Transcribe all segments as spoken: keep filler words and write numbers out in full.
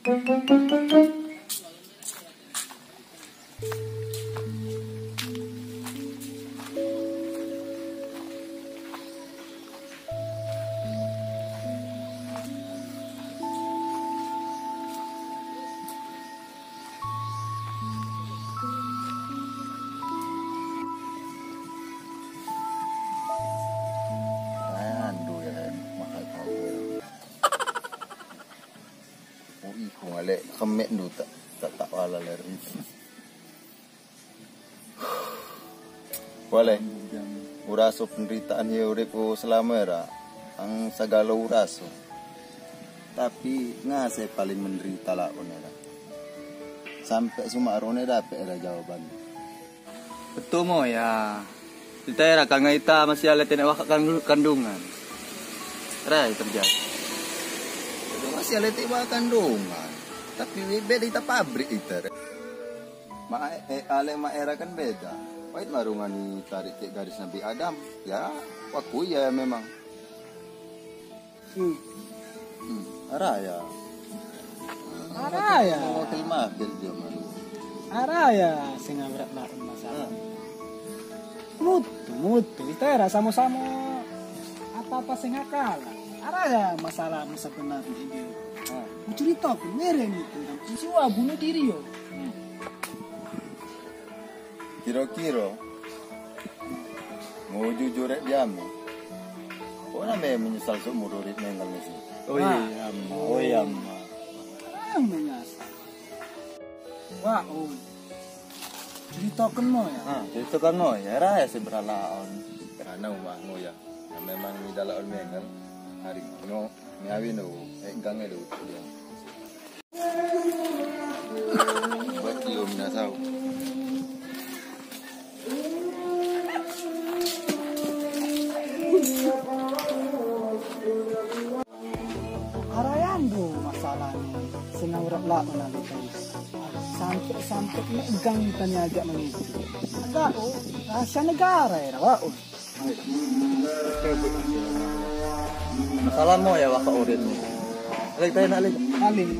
Aduh ya, mahal kau. Oh, ih, kong alek kemet tu tak tak tak wala ler. Waleh, urasoe penderitaan ye urip u seulama era, ang sagalo urasoe. Tapi ngase paling menderita laon era. Sampai sumak rone dapet era jawaban. Betul mo ya. Kita era kangai ita masih alai tenek wakak kandungan. Rai terjadi. Masih alai tiba kandungan. Tapi beda ita pabrik ita. Ma eh, alek ma era kan beda. Pait marungan ni tarik cek garis Nabi Adam. Ya, waktu ya memang. Hmm. Hmm. Araya. Araya. Wakil mahfil dia malu. Araya singa berat lain masalah. Mutu, mutu. Kita era sama-sama apa-apa singa kalah. Araya masalah musa benar ni dia. Ha. Cerita pun mereng ni tentang peristiwa bunuh diri yo. Hmm. Kiro-kiro, meujujur rek diam. Kok namanya menyesal seumur urip nenggal nasi? Oh iya, oh iya. Ang menyesal. Wah, oh. Cerita keno ya? Ha, cerita keno ya. Raya seberalaon. Karena umat ngoya. Memang ni dalam nenggal. Hari no, ni awin tu. Eh, gang tu dia. Buat cium dah tahu. Arayan do masalah ni, senang rot lak mana betul. Sampai-sampai nak gang tanya agak mengitu. Agak oh, rahasia negara ya, Pak. Masalah mo ya wakak urip ni. Lek tanya nak lek. Paling.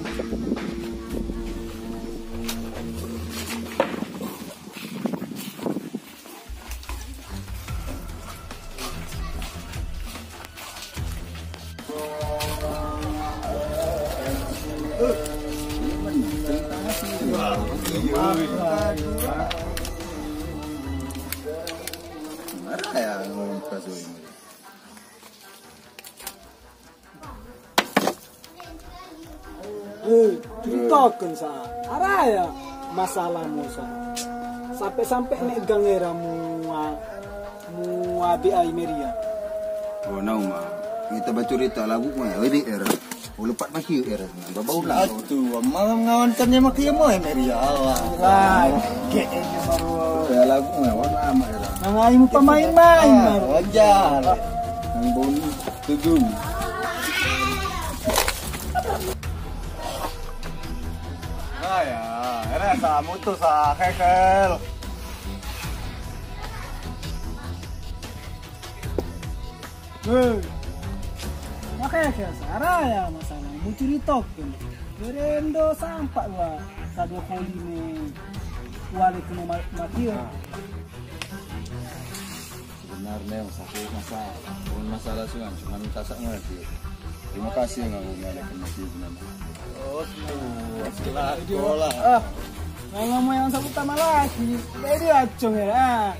Marah ya ngomong kasih. Eh, ceritakan sa. Araya masalah mo sa. Sampai-sampai nek gang era mua mua B I Meria. Oh, na uma. Kita baca cerita lagu mo ya. Ini era. Ulepat masih era. Baba ulah. Atu, malam ngawan kan dia makai mo Meria. Wah, ke ini baru. Ya lagu mo warna ama era. Nang ayu pemain-main. Wajar. Nang bolu. Tujuh. Nah ya, ini sa mutus sa kekel. Hei. Makanya saya sarah ya masalah mencuri tok tu. Gerendo sampak wa kadua kali ni wali kena mati. Sebenarnya sakit masa pun masalah sungan cuma minta sak ngerti. Terima kasih nggak punya ada kena sih benar. Oh, sekolah. Ah, kalau mau yang satu tambah lagi, jadi acung ya. Ah.